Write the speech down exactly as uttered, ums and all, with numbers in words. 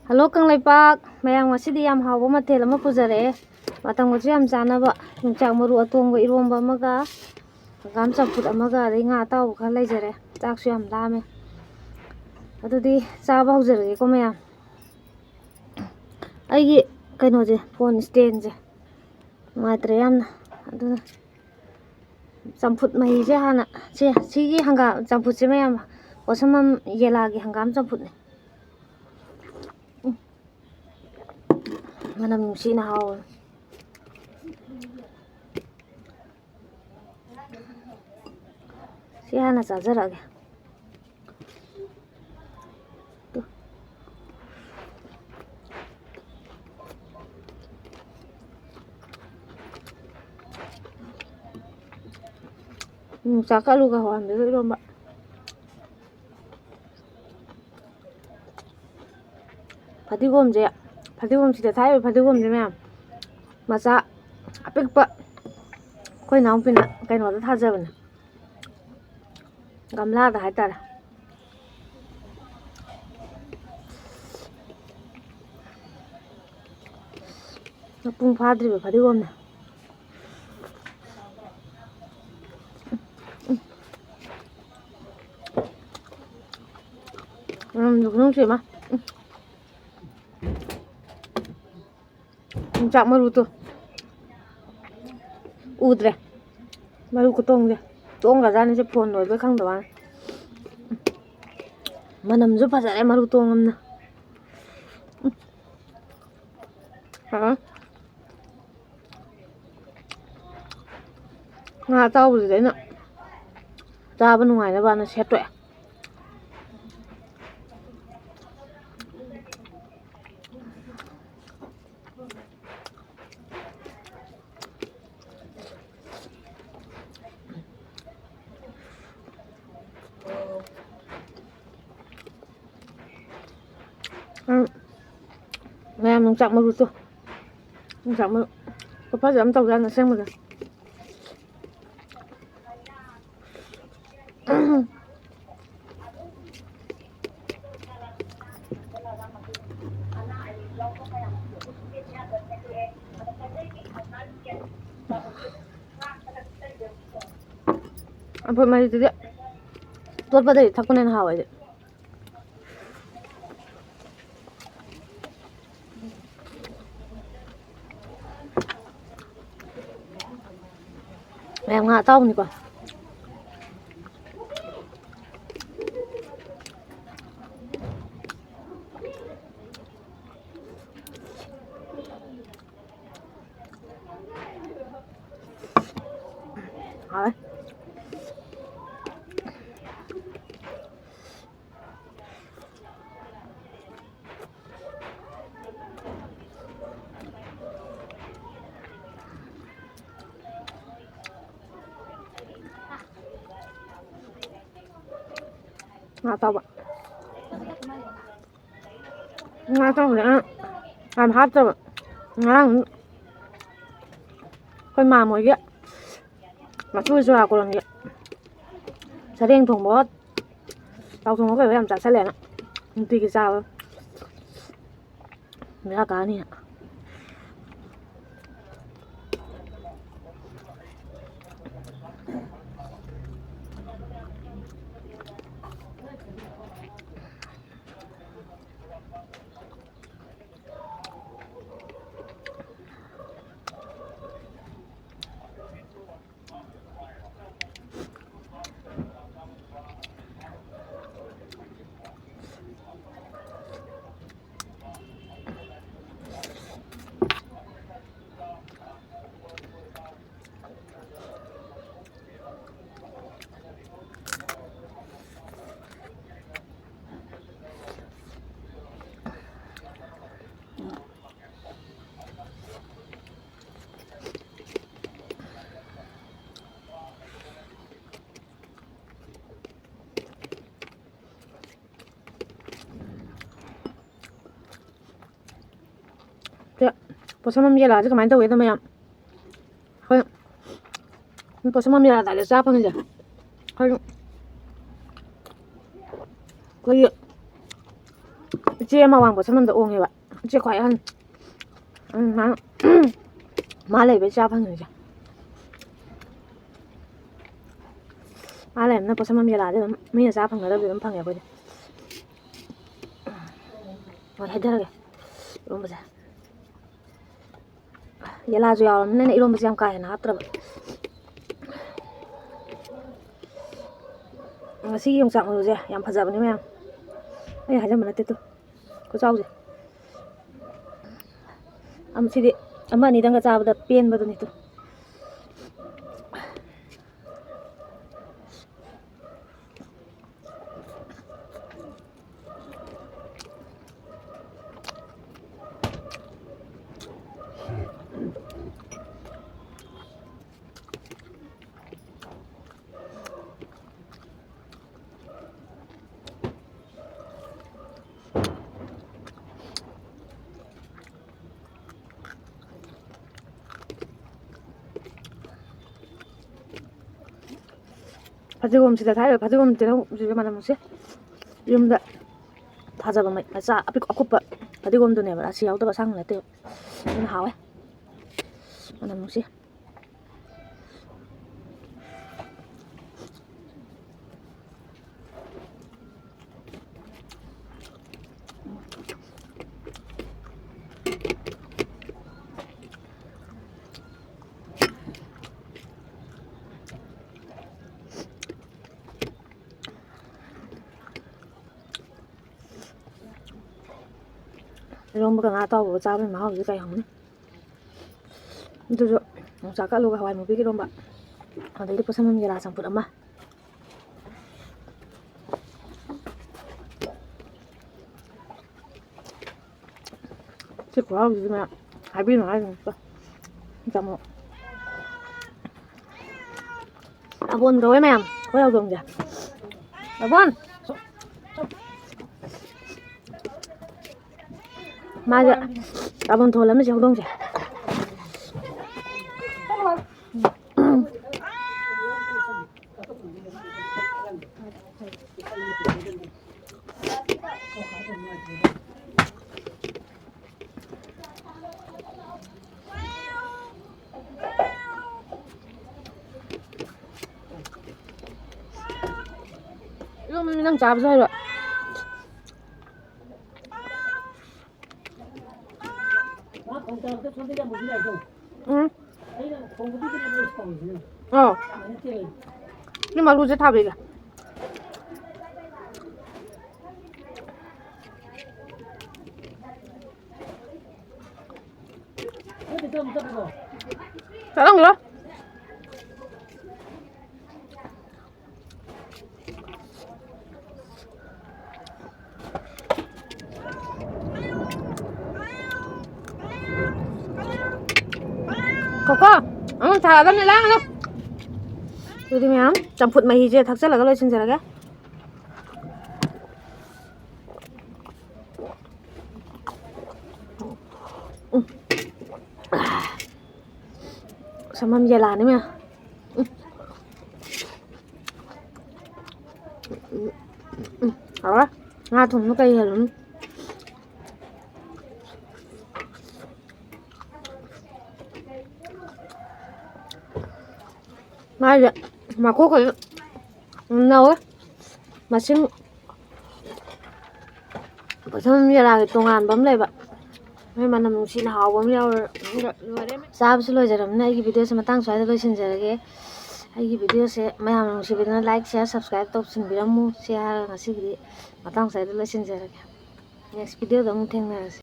Hello Kangleipak ꯃꯌꯥꯝ, ꯉꯁꯤꯗꯤ ꯌꯥꯝ ꯍꯥꯎꯕ ꯃꯊꯦꯜ ꯑꯃ ꯄꯨꯖꯔꯛꯑꯦ꯫ ꯃꯇꯝꯒꯁꯨ ꯌꯥꯝ ꯆꯥꯅꯕ ꯌꯣꯡꯆꯥꯛ ꯃꯔꯨ ꯑꯇꯣꯡꯕ ꯏꯔꯣꯝꯕ ꯑꯃꯒ, ꯍꯪꯒꯥꯝ ꯆꯝꯐꯨꯠ ꯑꯃꯒ, ꯑꯗꯩ ꯉꯥ ꯑꯇꯥꯎꯕ ꯈꯔ ꯂꯩꯖꯔꯦ꯫ ꯆꯥꯛꯁꯨ ꯌꯥꯝ ꯂꯥꯝꯃꯦ꯫ ꯑꯗꯨꯗꯤ ꯆꯥꯕ ꯍꯧꯖꯔꯒꯦꯀꯣ ꯃꯌꯥꯝ꯫ ꯑꯩꯒꯤ ꯀꯩꯅꯣꯁꯦ, ꯐꯣꯟ ꯏꯁꯇꯦꯟꯁꯦ ꯅꯨꯡꯉꯥꯏꯇ꯭ꯔꯦ ꯌꯥꯝꯅ꯫ ꯑꯗꯨꯅ ꯆꯝꯐꯨꯠ ꯃꯍꯤꯁꯦ ꯍꯥꯟꯅ, ꯁꯦ, ꯁꯤꯒꯤ ꯍꯪꯒꯥꯝ ꯆꯝꯐꯨꯠꯁꯦ ꯃꯌꯥꯝ, ꯄꯣꯠꯁꯝꯕꯝ ꯌꯦꯂꯥꯒꯤ ꯍꯪꯒꯥꯝ ꯆꯝꯐꯨꯠꯅꯦ꯫ ꯎꯝ꯫ ꯃꯅꯝ ꯅꯨꯡꯁꯤꯅ ꯍꯥꯎꯋꯦ꯫ ꯁꯤ ꯍꯥꯟꯅ ꯆꯥꯖꯔꯛꯑꯒꯦ꯫ ꯎꯝ, ꯆꯥꯛꯀ ꯑꯂꯨꯒ ꯍꯋꯥꯏ ꯃꯪꯒꯜꯒ ꯏꯔꯣꯝꯕ꯫ ꯐꯗꯤꯒꯣꯝꯁꯦ, ꯐꯗꯤꯒꯣꯝꯁꯤꯗ ꯊꯥꯏꯕ ꯐꯗꯤꯒꯣꯝꯁꯦ ꯃꯌꯥꯝ, ꯃꯆꯥ ꯑꯄꯤꯛꯄ ꯑꯩꯈꯣꯏ ꯏꯅꯥꯎꯄꯤꯅ ꯀꯩꯅꯣꯗ ꯊꯥꯖꯕꯅꯦ, ꯒꯝꯂꯥꯗ ꯍꯥꯏꯇꯥꯔꯦ꯫ ꯃꯄꯨꯡ ꯐꯥꯗ꯭ꯔꯤꯕ ꯐꯗꯤꯒꯣꯝꯅꯦ꯫ ꯃꯅꯝꯁꯨ ꯈꯨꯅꯨꯡꯁꯤ ꯑꯃ꯫ ꯌꯣꯡꯆꯥꯛ ꯃꯔꯨꯗꯣ ꯎꯗ꯭ꯔꯦ꯫ ꯃꯔꯨ ꯈꯨꯇꯣꯡꯁꯦ꯫ ꯇꯣꯡꯈ꯭ꯔꯖꯥꯠꯅꯤꯁꯦ, ꯐꯣꯟ ꯂꯣꯏꯕꯩ ꯈꯪꯗꯕ ꯋꯥꯅꯤ꯫ ꯃꯅꯝꯁꯨ ꯐꯖꯔꯦ ꯃꯔꯨ ꯇꯣꯡꯉꯝꯅ꯫ ꯑꯥ꯫ ꯉꯥ ꯑꯇꯥꯎꯕꯁꯤꯗꯤ ꯑꯩꯅ ꯆꯥꯕ ꯅꯨꯡꯉꯥꯏꯅꯕꯅ ꯁꯦꯠꯇꯣꯛꯑꯦ꯫ ꯎꯝ꯫ ꯃꯌꯥꯝ ꯌꯣꯡꯆꯥꯛ ꯃꯔꯨꯁꯨ꯫ ꯌꯣꯡꯆꯥꯛ ꯃꯔꯨ ꯈꯨꯐꯖ ꯑꯃ ꯇꯧꯖꯥꯠꯅꯤ ꯑꯁꯦꯡꯕꯗ꯫ ꯑꯐꯨꯠ ꯃꯍꯤꯗꯨꯗꯤ ꯇꯣꯠꯄꯗꯒꯤ ꯊꯛꯄꯅ ꯍꯦꯟꯅ ꯍꯥꯎꯋꯦ ꯑꯩꯗꯤ꯫ ꯃꯌꯥꯝ ꯉꯥ ꯑꯇꯥꯎꯕꯅꯤꯀꯣ꯫ ꯍꯥꯎꯋꯦ꯫ ꯉꯥ ꯑꯇꯥꯎꯕ꯫ ꯉꯥ ꯑꯇꯥꯎꯕꯁꯦ ꯌꯥꯝ ꯍꯥꯞꯇꯕ꯫ ꯉꯔꯥꯡ ꯑꯩꯈꯣꯏ ꯃꯥꯝꯃ ꯍꯣꯏꯒꯤ ꯃꯆꯨ ꯆꯨꯔꯥꯀꯣꯔꯣꯟꯒꯤ ꯁꯔꯦꯡ ꯊꯣꯡꯕ, ꯇꯥꯎ ꯊꯣꯡꯕ ꯀꯩꯅꯣ ꯌꯥꯝ ꯆꯥꯁꯜꯂꯦꯅ ꯅꯨꯡꯇꯤꯒꯤ ꯆꯥꯕ꯫ ꯕꯦꯔꯥ ꯀꯥꯅꯤ꯫ ꯁꯦ, ꯄꯣꯠꯁꯝ ꯑꯃ ꯌꯦꯜꯂꯛꯑꯁꯦ ꯀꯃꯥꯏꯅ ꯇꯧꯒꯦꯗꯣ ꯃꯌꯥꯝ? ꯑꯩꯈꯣꯏ ꯄꯣꯠꯁꯝ ꯑꯃ ꯌꯦꯜꯂꯛꯑꯀꯥꯟꯗ ꯆꯥ ꯐꯪꯉꯤꯁꯦ꯫ ꯑꯩꯈꯣꯏ, ꯑꯩꯈꯣꯏꯒꯤ ꯏꯆꯦ ꯑꯃ ꯋꯥꯡ ꯄꯣꯠꯁꯪꯕꯝꯗ ꯑꯣꯡꯉꯦꯕ꯫ ꯏꯆꯦ ꯈ꯭ꯋꯥꯏ ꯑꯍꯟ꯫ ꯎꯝ, ꯃꯥ, ꯃꯥ ꯂꯩꯕꯩ ꯆꯥ ꯐꯪꯉꯤꯁꯦ꯫ ꯃꯥ ꯂꯩꯔꯝꯅꯤꯅ ꯄꯣꯠꯁꯪꯕꯝ ꯌꯦꯂꯥꯗꯤ ꯑꯗꯨꯝ ꯃꯤꯅ ꯆꯥ ꯐꯪꯒꯗꯕꯗꯤ ꯑꯗꯨꯝ ꯐꯪꯉꯦ ꯑꯩꯈꯣꯏꯗꯤ꯫ ꯍꯣꯏ, ꯍꯩꯊꯔꯒꯦ ꯏꯔꯣꯝꯕꯁꯦ꯫ ꯌꯦꯂꯥꯁꯨ ꯌꯥꯎꯔꯕꯅꯤꯅ ꯏꯔꯣꯝꯕꯁꯦ ꯌꯥꯝ ꯀꯥ ꯍꯦꯟꯅ ꯍꯥꯞꯇ꯭ꯔꯕ꯫ ꯉꯁꯤꯒꯤ ꯌꯣꯡꯆꯥꯛ ꯃꯔꯨꯁꯦ ꯌꯥꯝ ꯐꯖꯕꯅꯤ ꯃꯌꯥꯝ, ꯑꯩꯅ ꯍꯥꯏꯖꯟꯕ ꯅꯠꯇꯦ꯫ ꯇꯨ, ꯈꯨꯆꯥꯎꯁꯦ꯫ ꯑꯝ, ꯁꯤꯗꯤ ꯑꯃ ꯑꯅꯤꯗꯪꯒ ꯆꯥꯕꯗ ꯄꯦꯟꯕꯗꯨꯅꯤ꯫ ꯇꯨ꯫ ꯐꯗꯤꯒꯣꯝꯁꯤꯗ ꯊꯥꯏꯕ ꯐꯗꯤꯒꯣꯝ ꯇꯤꯜꯍꯧꯁꯤꯁꯨ ꯃꯅꯝ ꯅꯨꯡꯁꯤ꯫ ꯌꯨꯝꯗ ꯊꯥꯖꯕ ꯃꯩ ꯃꯆꯥ ꯑꯄꯤꯛ ꯑꯀꯨꯞꯄ ꯐꯗꯤꯒꯣꯝꯗꯨꯅꯦꯕ, ꯔꯥꯁꯤ ꯌꯥꯎꯗꯕ ꯑꯁꯥꯡꯕ ꯅꯠꯇꯦꯕ꯫ ꯑꯗꯨꯅ ꯍꯥꯎꯋꯦ꯫ ꯃꯅꯝ ꯅꯨꯡꯁꯤ꯫ ꯏꯔꯣꯝꯕꯒ ꯉꯥ ꯑꯇꯥꯎꯕꯒ ꯆꯥꯕꯒꯤ ꯃꯍꯥꯎꯁꯤꯗꯤ ꯀꯩ ꯍꯥꯎꯅꯤ꯫ ꯑꯗꯨꯁꯨ ꯌꯣꯡꯆꯥꯛꯀ ꯑꯂꯨꯒ ꯍꯋꯥꯏ ꯃꯨꯕꯤꯒ ꯏꯔꯣꯝꯕ, ꯑꯗꯩꯗꯤ ꯄꯣꯠꯁꯪꯕꯝ ꯌꯦꯂꯥ ꯆꯝꯐꯨꯠ ꯑꯃ꯫ ꯁꯤ ꯈꯨꯍꯥꯎꯁꯤꯗꯤ ꯃꯌꯥꯝ ꯍꯥꯏꯕꯤꯅꯨ ꯍꯥꯏꯕꯅꯤꯀꯣ꯫ ꯇꯥꯃꯣ꯫ ꯑꯕꯣꯟ ꯀꯧꯋꯦ ꯃꯌꯥꯝ, ꯑꯩꯈꯣꯏ ꯍꯧꯗꯣꯡꯁꯦ꯫ ꯑꯕꯣꯟ! ꯃꯥꯁꯦ ꯑꯕꯣꯟ ꯊꯣꯜꯂꯝꯃꯤꯁꯦ ꯍꯧꯗꯣꯡꯁꯦ꯫ ꯆꯥꯕꯁꯨ ꯍꯩꯔꯣꯏ꯫ ꯎꯝ꯫ ꯑꯧ꯫ ꯁꯤ ꯃꯔꯨꯁꯦ ꯊꯥꯕꯤꯒꯦ꯫ ꯆꯠꯂꯝꯈꯤꯔꯣꯏ꯫ ꯀꯣꯀꯣ, ꯑꯃꯨꯛ ꯊꯥꯔꯗꯕꯅꯦ, ꯂꯥꯡꯒꯅꯨ꯫ ꯑꯗꯨꯗꯤ ꯃꯌꯥꯝ ꯆꯝꯐꯨꯠ ꯃꯍꯤꯁꯦ ꯊꯛꯆꯜꯂꯒ ꯂꯣꯏꯁꯤꯟꯖꯔꯒꯦ꯫ ꯎꯝ꯫ ꯁꯝꯃꯝ ꯌꯦꯂꯥꯅꯤ ꯃꯌꯥꯝ꯫ ꯎꯝ꯫ ꯎꯝ, ꯎꯝ, ꯍꯥꯎꯔꯦ꯫ ꯉꯥ ꯊꯣꯡꯕ ꯀꯩ ꯍꯦꯜꯂꯨꯅꯤ? ꯃꯥꯁꯦ ꯃꯈꯣꯛꯈꯩ ꯅꯧꯋꯦ꯫ ꯃꯁꯤꯡ ꯄꯣꯠꯁꯝ ꯌꯦꯂꯥꯒꯤ ꯇꯣꯉꯥꯟꯕ ꯑꯃ ꯂꯩꯕ꯫ ꯃꯣꯏ ꯃꯅꯝ ꯅꯨꯡꯁꯤꯅ ꯍꯥꯎꯕ ꯑꯃ ꯌꯥꯎꯔꯦ꯫ ꯑꯗꯨꯒ ꯂꯣꯏꯔꯦ꯫ ꯆꯥꯕꯁꯨ ꯂꯣꯏꯖꯔꯕꯅꯤꯅ ꯑꯩꯒꯤ videoꯁꯦ ꯃꯇꯥꯡ ꯁ꯭ꯋꯥꯏꯗ ꯂꯣꯏꯁꯤꯟꯖꯔꯒꯦ꯫ ꯑꯩꯒꯤ videoꯁꯦ ꯃꯌꯥꯝꯅ ꯅꯨꯡꯁꯤꯕꯤꯗꯨꯅ like, share, subscribe ꯇꯧꯁꯤꯟꯕꯤꯔꯝꯃꯨ꯫ ꯁꯤ ꯍꯥꯏꯔꯒ ꯉꯁꯤꯒꯤꯗꯤ ꯃꯇꯥꯡ ꯁ꯭ꯋꯥꯏꯗ ꯂꯣꯏꯁꯤꯟꯖꯔꯒꯦ꯫ Next videoꯗ ꯑꯃꯨꯛ ꯊꯦꯡꯅꯔꯁꯤ꯫